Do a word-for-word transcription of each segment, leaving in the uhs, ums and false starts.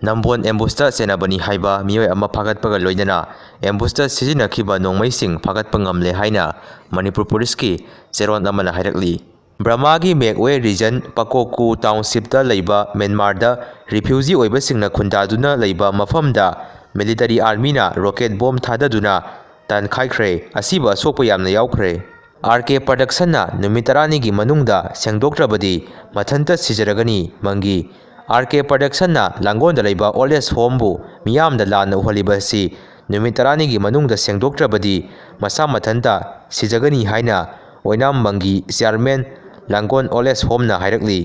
ꯅꯝꯕꯣꯟ ꯑꯦꯝꯕꯨꯁꯇ ꯆꯦꯟꯅꯕꯅꯤ ꯍꯥꯏꯕ ꯃꯤꯑꯣꯏ ꯑꯃ ꯐꯥꯒꯠꯄꯒ ꯂꯣꯏꯅꯅ ꯑꯦꯝꯕꯨꯁꯇ ꯁꯤꯖꯤꯟꯅꯈꯤꯕ ꯅꯣꯡꯃꯩꯁꯤꯡ ꯐꯥꯒꯠꯄ ꯉꯝꯂꯦ ꯍꯥꯏꯅ ꯃꯅꯤꯄꯨꯔ ꯄꯨꯂꯤꯁꯀꯤ ꯆꯦꯔꯣꯜ ꯑꯃꯅ ꯍꯥꯏꯔꯛꯂꯤ꯫ ꯕ꯭ꯔꯃꯥꯒꯤ ꯃꯦꯛꯋꯦ ꯔꯤꯖꯟ ꯄꯀꯣꯀꯨ ꯇꯥꯎꯟꯁꯤꯞꯇ ꯂꯩꯕ ꯃ꯭ꯌꯥꯟꯃꯥꯔꯗ ꯔꯤꯐ꯭ꯌꯨꯖꯤ ꯑꯣꯏꯕꯁꯤꯡꯅ ꯈꯨꯟꯗꯥꯗꯨꯅ ꯂꯩꯕ ꯃꯐꯝꯗ ꯃꯤꯂꯤꯇꯔꯤ ꯑꯥꯔꯃꯤꯅ ꯔꯣꯀꯦꯠ ꯕꯣꯝ ꯊꯥꯗꯗꯨꯅ ꯇꯥꯟꯈꯥꯏꯈ꯭ꯔꯦ꯫ ꯑꯁꯤꯕ ꯑꯁꯣꯛꯄ ꯌꯥꯝꯅ ꯌꯥꯎꯈ꯭ꯔꯦ꯫ ꯑꯥꯔ ꯀꯦ ꯄ꯭ꯔꯗꯛꯁꯟꯅ ꯅꯨꯃꯤꯠ ꯇꯔꯥꯅꯤꯒꯤ ꯃꯅꯨꯡꯗ ꯁꯦꯡꯗꯣꯛꯇ꯭ꯔꯕꯗꯤ ꯃꯊꯟꯇ ꯁꯤꯖꯔꯒꯅꯤ, ꯃꯪꯒꯤ꯫ ꯑꯥꯔ ꯀꯦ ꯄ꯭ꯔꯗꯛꯁꯟꯅ ꯂꯥꯡꯒꯣꯜꯗ ꯂꯩꯕ ꯑꯣꯜ ꯑꯦꯖ ꯍꯣꯝꯕꯨ ꯃꯤꯌꯥꯝꯗ ꯂꯥꯟꯅ ꯎꯍꯜꯂꯤꯕ ꯑꯁꯤ ꯅꯨꯃꯤꯠ ꯇꯔꯥꯅꯤꯒꯤ ꯃꯅꯨꯡꯗ ꯁꯦꯡꯗꯣꯛꯇ꯭ꯔꯕꯗꯤ ꯃꯁꯥ ꯃꯊꯟꯇ ꯁꯤꯖꯒꯅꯤ ꯍꯥꯏꯅ ꯑꯣꯏꯅꯥꯝ ꯃꯪꯒꯤ ꯆꯤꯌꯥꯔꯃꯦꯟ ꯂꯥꯡꯒꯣꯜ ꯑꯣꯜ ꯑꯦꯖ ꯍꯣꯝꯅ ꯍꯥꯏꯔꯛꯂꯤ꯫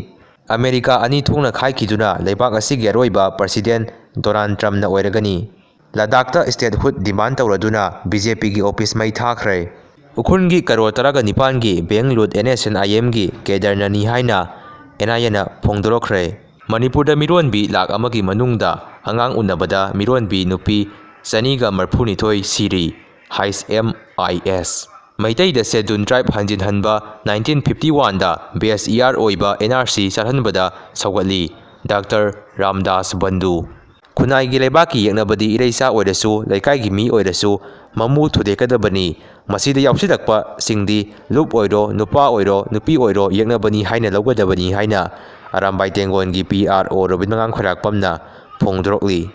ꯑꯃꯦꯔꯤꯀꯥ ꯑꯅꯤ ꯊꯣꯛꯅ ꯈꯥꯏꯈꯤꯗꯨꯅ ꯂꯩꯕꯥꯛ ꯑꯁꯤꯒꯤ ꯑꯔꯣꯏꯕ ꯄ꯭ꯔꯁꯤꯗꯦꯟ ꯗꯣꯅꯥꯜꯗ ꯇ꯭ꯔꯝꯞꯅ ꯑꯣꯏꯔꯒꯅꯤ꯫ ꯂꯗꯥꯈꯇ ꯁ꯭ꯇꯦꯠꯍꯨꯗ ꯗꯤꯃꯥꯟ ꯇꯧꯔꯗꯨꯅ ꯕꯤ ꯖꯦ ꯄꯤꯒꯤ ꯑꯣꯐꯤꯁ ꯃꯩ ꯊꯥꯈ꯭ꯔꯦ꯫ ꯎꯈ꯭ꯔꯨꯜꯒꯤ ꯀꯔꯣꯔ ꯇꯔꯥꯒ ꯅꯤꯄꯥꯟꯒꯤ ꯕꯦꯡꯛ ꯂꯨꯠ ꯑꯦꯟ ꯑꯦꯁ ꯑꯦꯟ ꯑꯥꯏ ꯑꯦꯝꯒꯤ ꯀꯦꯗꯔꯅꯅꯤ ꯍꯥꯏꯅ ꯑꯦꯟ ꯑꯥꯏ ꯑꯦꯅ ꯐꯣꯡꯗꯣꯔꯛꯈ꯭ꯔꯦ꯫ ꯃꯅꯤꯄꯨꯔꯗ ꯃꯤꯔꯣꯟꯕꯤ ꯂꯥꯈ ꯑꯃꯒꯤ ꯃꯅꯨꯡꯗ ꯑꯉꯥꯡ ꯎꯅꯕꯗ ꯃꯤꯔꯣꯟꯕꯤ ꯅꯨꯄꯤ ꯆꯅꯤꯒ ꯃꯔꯐꯨꯅꯤꯊꯣꯏ ꯁꯤꯔꯤ, ꯍꯥꯏꯁ ꯑꯦꯝ ꯑꯥꯏ ꯑꯦꯁ꯫ ꯃꯩꯇꯩꯗ ꯁꯦꯗꯨꯜ ꯇ꯭ꯔꯥꯏꯕ ꯍꯟꯖꯤꯟꯍꯟꯕ ꯅꯥꯏꯟꯇꯤꯟ ꯐꯤꯐꯇꯤ ꯋꯥꯟꯗ ꯕꯦꯁ ꯏꯌꯥꯔ ꯑꯣꯏꯕ and R C ꯆꯠꯍꯟꯕꯗ ꯁꯧꯒꯠꯂꯤ, doctor Ramdas ꯕꯟꯗꯨ꯫ ꯈꯨꯟꯅꯥꯏꯒꯤ ꯂꯩꯕꯥꯛꯀꯤ ꯌꯦꯛꯅꯕꯗꯤ ꯏꯔꯩꯆꯥ ꯑꯣꯏꯔꯁꯨ, ꯂꯩꯀꯥꯏꯒꯤ ꯃꯤ ꯑꯣꯏꯔꯁꯨ, ꯃꯃꯨ ꯊꯨꯗꯦꯛꯀꯗꯕꯅꯤ꯫ ꯃꯁꯤꯗ ꯌꯥꯎꯁꯤꯜꯂꯛꯄꯁꯤꯡꯗꯤ ꯂꯨꯞ ꯑꯣꯏꯔꯣ, ꯅꯨꯄꯥ ꯑꯣꯏꯔꯣ, ꯅꯨꯄꯤ ꯑꯣꯏꯔꯣ, ꯌꯦꯛꯅꯕꯅꯤ ꯍꯥꯏꯅ ꯂꯧꯒꯗꯕꯅꯤ ꯍꯥꯏꯅ ꯑꯔꯥꯝꯕꯥꯏ ꯇꯦꯡꯒꯣꯟꯒꯤ ꯄꯤ ꯑꯥꯔ ꯑꯣ ꯔꯣꯕꯤꯟꯗ꯭ꯔꯅꯥꯊ ꯈ꯭ꯋꯥꯏꯔꯥꯛꯄꯝꯅ ꯐꯣꯡꯗꯣꯔꯛꯂꯤ꯫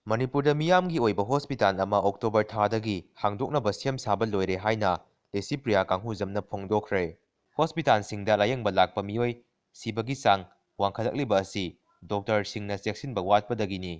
ꯃꯅꯤꯄꯨꯔꯗ ꯃꯤꯌꯥꯝꯒꯤ ꯑꯣꯏꯕ ꯍꯣꯁꯄꯤꯇꯥꯜ ꯑꯃ ꯑꯣꯛꯇꯣꯕꯔ ꯊꯥꯗꯒꯤ ꯍꯥꯡꯗꯣꯛꯅꯕ ꯁꯦꯝ ꯁꯥꯕ ꯂꯣꯏꯔꯦ ꯍꯥꯏꯅ ꯂꯤꯁꯤꯄ꯭ꯔꯤꯌꯥ ꯀꯥꯡꯍꯨꯖꯝꯅ ꯐꯣꯡꯗꯣꯛꯈ꯭ꯔꯦ꯫ ꯍꯣꯁꯄꯤꯇꯥꯜꯁꯤꯡꯗ ꯂꯥꯌꯦꯡꯕ ꯂꯥꯛꯄ ꯃꯤꯑꯣꯏ ꯁꯤꯕꯒꯤ ꯆꯥꯡ ꯋꯥꯡꯈꯠꯂꯛꯂꯤꯕ ꯑꯁꯤ ꯗꯣꯛꯇꯔꯁꯤꯡꯅ ꯆꯦꯛꯁꯤꯟꯕ ꯋꯥꯠꯄꯗꯒꯤꯅꯤ꯫